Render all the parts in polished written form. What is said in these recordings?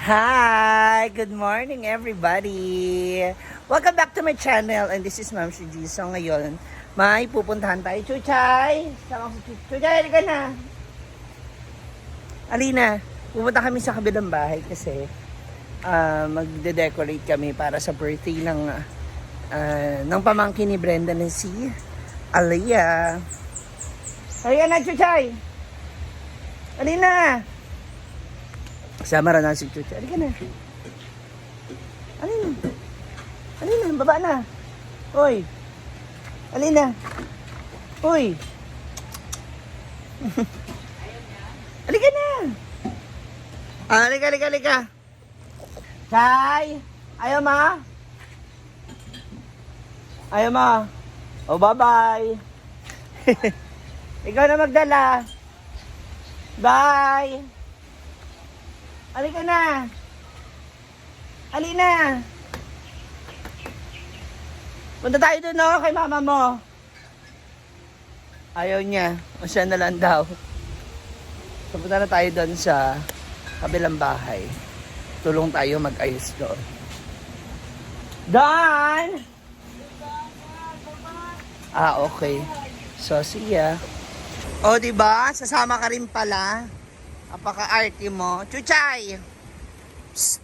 Hi! Good morning, everybody! Welcome back to my channel, and this is Ma'am G. So ngayon, may pupuntahan tayo. Chuchay! Sama ko si Chuchay, halika na! Alina, pupunta kami sa kabilang bahay kasi magde-decorate kami para sa birthday ng pamangkin ni Brenda na si Aliyah. Halika na, Chuchay! Alina! Kasama rin na si Chuchay. Halika na. Alina. Alina, baba na. Uy. Alina. Uy. Halika na. Ah, halika, halika, halika. Chay. Ayaw ma? Ayaw ma? Oh, bye-bye. Ikaw na magdala. Bye. Halika na. Alina. Punta tayo doon, no? Kay mama mo. Ayaw niya. O siya na lang daw. So, punta na tayo doon sa kabilang bahay. Tulong tayo mag-ayos doon. Don! Ah, okay. So, see ya. O, di ba? Sasama ka rin pala. Apaka-arte mo. Chuchay! Psst!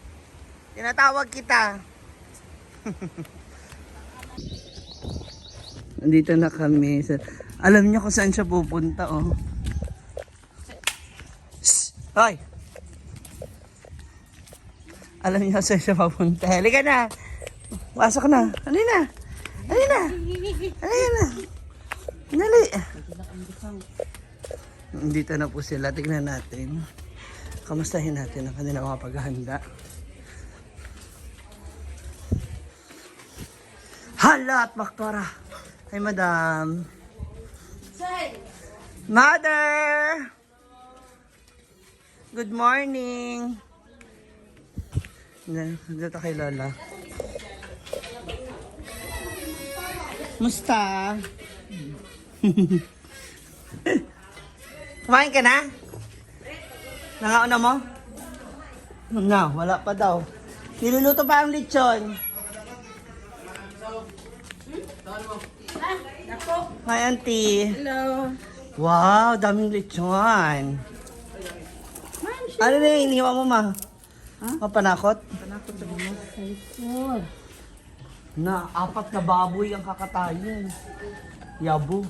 Tinatawag kita. Nandito na kami. Alam niyo kung saan siya pupunta, oh. Psst! Hoy! Alam niyo saan siya papunta. Halika na! Pasok na. Halina! Halina! Halina na! Dali! Dito na po sila. Tignan natin. Kamustahin natin ang kanilang mga paghahanda. Hala at baktora! Hi, madam. Mother! Good morning! Nandito kay Lola. Musta? Kumain ka na? Nangauna mo? No, wala pa daw. Niluluto pa ang lechon. Hi, auntie. Hello. Wow, daming lechon. Ano na yung iniwa mo, ma? Mapanakot? Panakot sa mga saysor. Na, apat na baboy ang kakatayin. Yabo.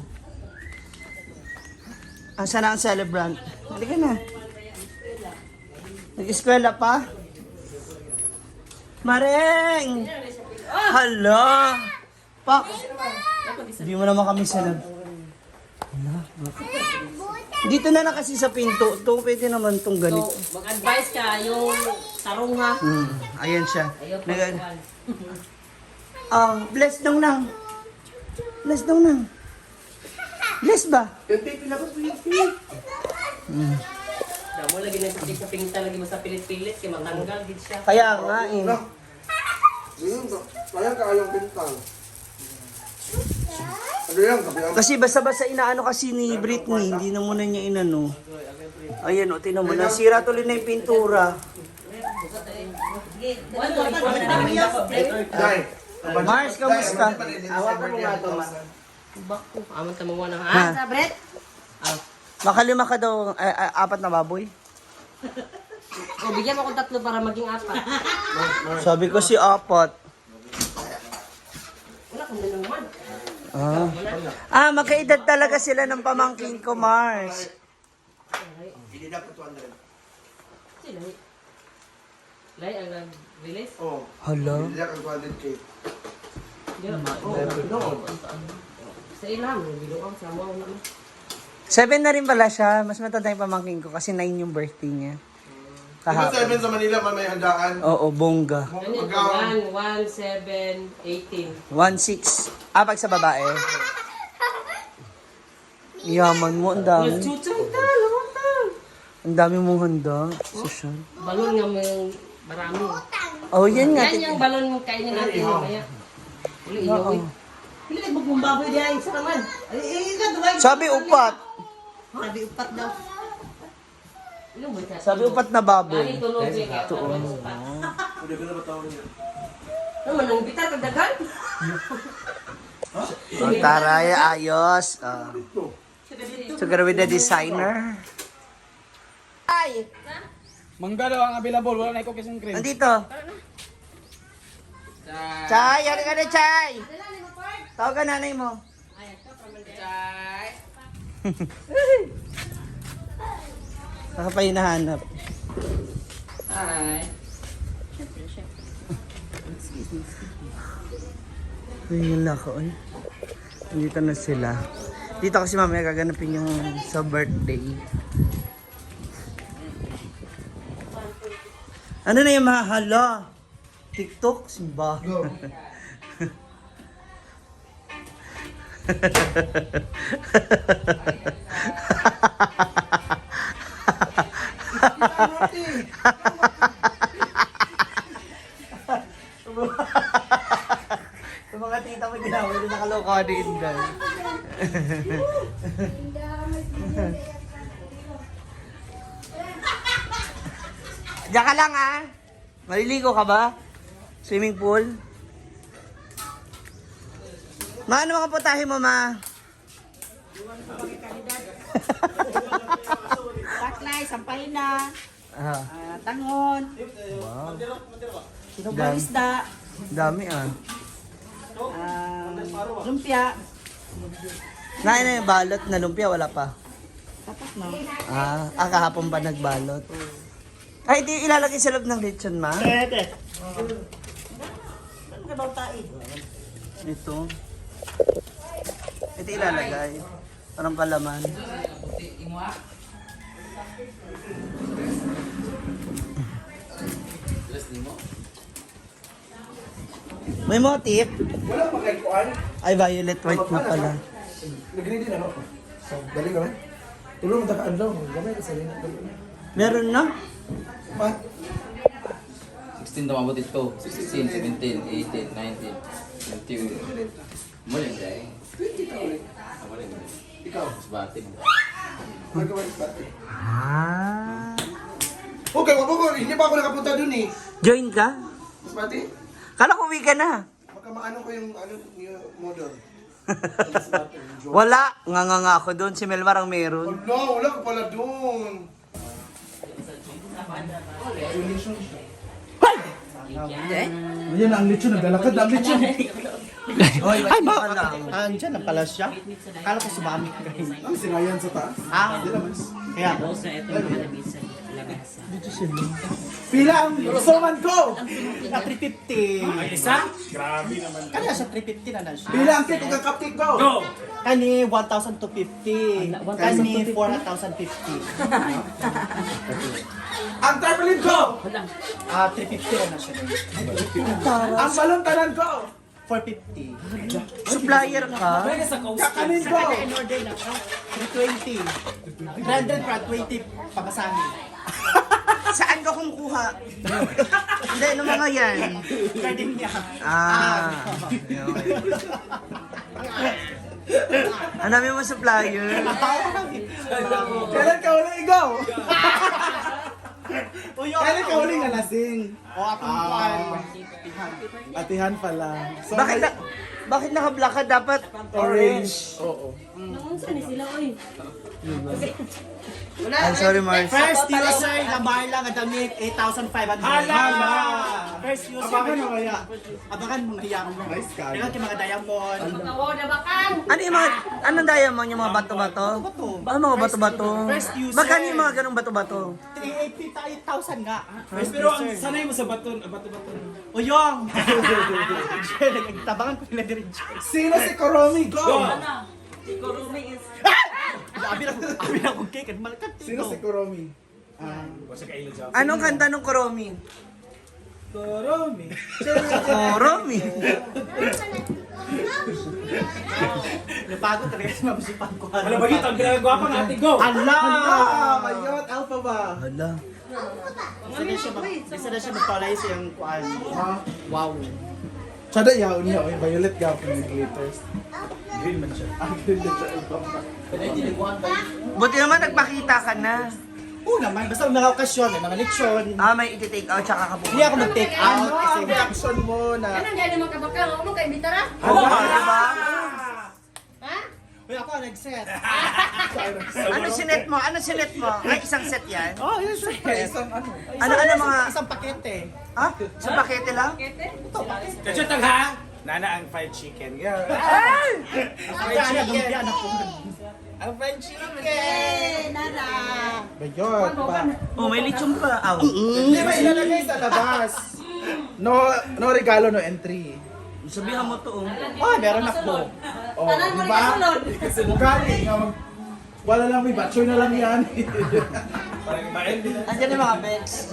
Asa na ang celebrant? Halika na. Nag-eskwela pa? Mareng! Hala! Pak! Hindi mo naman kami celeb. Hala, bakit? Dito na lang kasi sa pinto. Ito, pwede naman tong ganito. So, mag-advise ka yung tarong ha. Ayan siya. Ayaw pa. Ah, bless daw nang. Bless daw nang. Bless ba? Damo lagi na sa pinta lagi mo sa pilit-pilit kay matanggal gid siya. Kaya nga eh. Yun, kaya kayang bintang. Ano yan? Kabilang Kasi basta-basta inaano kasi ni Britney, hindi na muna niya inano. Ayan o, tinan mo, nasira tuloy na yung pintura. Dai. Mars, kamusta? Awa ko mga to, ma. Bako, amon ta mo na Ha? ha. Sa Brett? Makalima ka daw, apat na baboy. O bigyan mo akong tatlo para maging apat. Sabi ko si apat. Wala kang dalawan. Ah, ah, magkaedad talaga sila ng pamangkin ko, Mars. Hindi dapat 200. Sila. Lay ang nag-release. Oh. Hala. Hindi dapat 200K. Sa ilang, biluang sa mo na. 7 na rin pala siya. Mas matanda yung pamangkin ko kasi 9 yung birthday niya. Diba Kahapon. 7 sa Manila, ma, may handaan. Oo, bongga. Ano yun? Pagkaon. 1, 1, 7, 18. 1.6. Ah, pag sa babae. Yaman mo, ang dami. Chuchay ta, lumata. Ang dami mong handa. Social. Balon nga mo yung marami. Oh, yan nga. Yan yung balon mo kainin natin mamaya. Uli iyo Oo. eh. Pili nagbukong baboy diha isa naman. Ay, ay, ikaw, duwag. Sabi upat. Sabi upat daw. Sabi upat na baboy. Gani tunog eh, kaya upat. Ano man, nang bitar kagdagan? Oh, taray, ayos. Oh. Together with the designer. Ay! Mangga daw ang available, wala na ikaw kisang cream. Nandito. Chay, yari ka na, Chay! Tawag ka nanay mo. Chay. Baka pa hinahanap. Hi. Ay, yun lang ako, ay. Nandito na sila. Dito kasi mamaya gaganapin yung sa birthday. Ano na yung mahala? TikTok? Simba. Go. Yung mga tita mo ginawa, hindi nakaloka ni Inday. Diyan ka lang ah. Maliligo ka ba? Swimming pool? Ma, ano mga putahe mo, ma? Baklay, sampay na, Ah, tangon, wow. sinubang Dami. isda, Dami ah. lumpia. Nain na yung balot na lumpia, wala pa. Tapos na. Ah, kahapon pa nagbalot. Ay, di ilalagay sa loob ng lechon, ma? Ano ka ba tayo? Ito. Ito ilalagay. Parang palaman. May motif? Wala pa kay Kuan. Ay, violet white na pala. Nag-ready na, no? So, dali ka man. Tulong mo takaan lang. Gamay ka sa rin. Meron na? Ma, 16 tumabot ito. 16, 17, 18, 19, 20. Muli yung day. 20 ka ulit. Muli yung day. Ikaw. Mas bati mo. Magawa yung bate. Ah. Okay, wag ko. Hindi pa ako nakapunta dun eh. Join ka? Mas bate, Kala ko uwi ka na. baka maano ko yung ano yung model. Wala. Nga nga nga ako doon. Si Melmar ang meron. Wala, wala ka pala dun. Ayan ang lechon, naglalakad ang lechon. Ay, ba? Andiyan na pala siya. Kala ko sumami kayo. Ang si Ryan sa taas. Ah, kaya. Rosa, ito yung mga lamisa. Lamesa. Pila ang suman ko! Na 350. Isa? Grabe naman. Kaya siya 350 na na siya. Pila ang cake ug ang cupcake ko! Go! Kani 1,250. Kani 4,050. Ang tarpaulin ko! Ah, 350 na na siya. Ang balon tanan ko! 450. Supplier ka? Kakanin ko! In-order na ka. 320. 300 pra 20 pamasahe. Saan ka kumukuha? Hindi, ano mga yan? Gardenia. Ah. Ang dami mo supplier. Kailan ka uli go? Uy, Kailan ka uli nga lasing? O, akong kuan. Atihan pala. So, Bakit naka-black ka? Dapat orange. Oo. Nangunsa ni sila, oy. I'm sorry, Mars. First user nga Marla nga damit 8,500. Hala! First user. Abangan mo kaya. Abangan mo kaya. Nice ka. Meron kay mga diamond. Pagkawa na bakan! Ano yung mga, anong diamond? Yung mga bato-bato? Bato. Ano mga bato-bato? First user. Magkano yung mga ganong bato-bato? 8,000 nga. First Pero ang user. sanay mo sa baton, bato-bato. Uyong! Tabangan ko nila diri. Sino si Koromi? Go! Kurumi is... Abi na akong cake at malakat Sino si Koromi? Anong kanta nung Koromi? Koromi. Koromi? Napagod talaga si Ma'am Sipag ko. Wala ba ang ginagawa ng ate go? Ala! Ala! Mayot, alpha ba? Hala. Isa na siya magpalay sa iyang kuan. Wow. Sada yaw niya, oy, violet gapon yung glitters. Green man siya. Ah, green man siya. Buti naman nagpakita ka na. Oo naman, basta may mga okasyon, may mga lechon. Ah, may iti-take out tsaka ka Hindi ako mag-take out Ano kasi ang reaction mo na Anong gano'n mga kabakal? Ano ka imbitara? Oo, diba? Ha? Uy, ako ang nag-set. Ano sinet mo? Ano sinet mo? Ay, isang set yan? Oh, yun set. isang ano? Ano, ano mga... Isang pakete. Ah? Sa pakete lang? Kachatang ha? Nana ang fried chicken. Yeah. Ay, anak, lumpia, anak ko. Ang fried chicken! Bayot pa. Oh, may lechon pa. Aw. Hindi ba ilalagay sa labas? No, no regalo, no entry. Sabihan mo to, oh. Oh, meron ako. Oh, di ba? Ugali nga wala lang, may batcher na lang yan. Andiyan yung mga beds.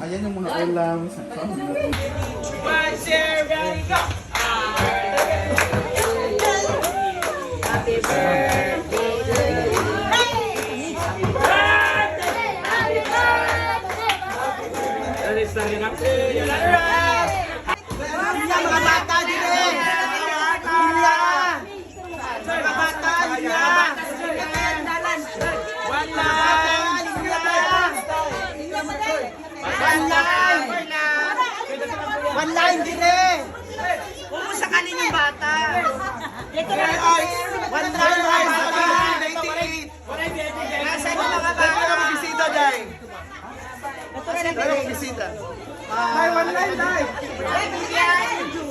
Ayan yung mga ulam. Linya, mga bata, dire! Linya! Mga bata, linya! One line! One line! One line, dire! Huwag mo sakalin yung bata. One line, mga bata! Nasaan yung mga bata? Wala magbisita, Day. Wala magbisita. Ay, one line, Day.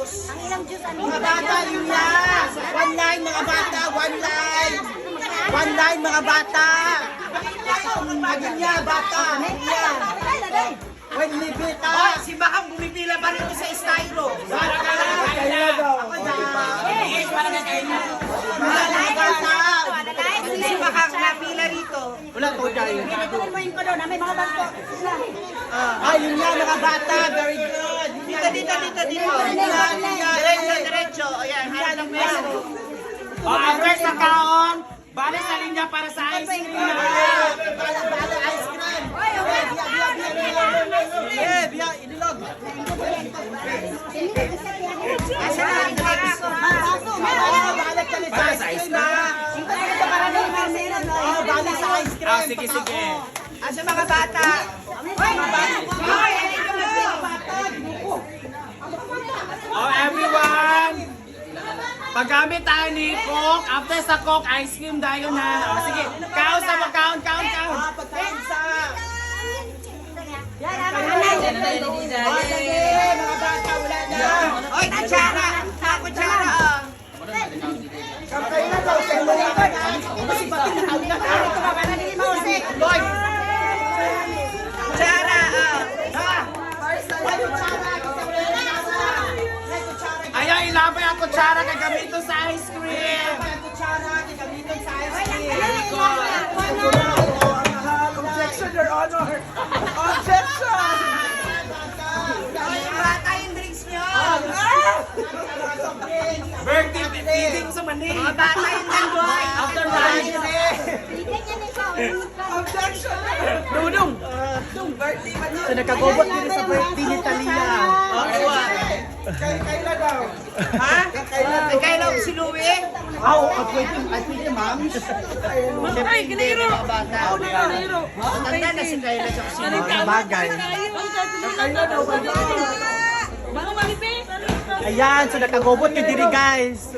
Ang ilang juice, ano? Mga bata, linya! One line, mga bata! One line! One line, mga bata! Linya, bata! Linya! When libita! Oh, si Bakang bumipila pa rito sa styro. Bata! Kaya daw. Ako na! Mga bata! Si Bakang napila rito. Wala ko dahil. Mo ko doon, may mga bangko. Ah, yun nga mga bata. Very good. Dito, dito, dito, dito. Linya, linya. Diretso, diretso. Ayan, harap ng pwesto. Oh, after sa kaon, balik sa linya para sa ice cream. Bala, bala, ice cream. Eh, biya, biya, biya, biya. Eh, biya, idilog. Asan na ang drinks? Bala, bala kami sa ice cream, ha? Oh, bala sa ice cream. Ah, sige, sige. Asan mga bata? Hoy, alin ka mo? Oh, everyone! Paggamit tayo ni Coke, after sa Coke, ice cream tayo na. Oh, sige, kaon sa mo, kaon, kaon, kaon. Ah, pagkain sa... Oh, sige, mga bata, wala na. Hoy, kutsara! Ha, kutsara, oh. Kaya daw, kaya daw. Kasi bakit nakauna ka? Lloyd! Kutsara, oh. Ha? Ay, kutsara! Ay, kutsara! Ayaw, ilabay ang kutsara gagamitin sa ice cream. Ay, kutsara! Gagamitin sa ice cream. Objection, Your Honor! Objection! Hoy, yung bata yung drinks nyo. Birthday, feeding sa mani. Mga bata yung tangoy. After lunch. Objection! Dudong! So nagkagobot din sa birthday ni Talia. Kay Kayla daw. Ha? Kay Kayla o si Louie? Ah, oo, at wait, at wait, ma'am. Siyempre, hindi mga bata. Matanda na si Kayla at si Louie. Bagay. Ayan, so nakagobot ka diri guys.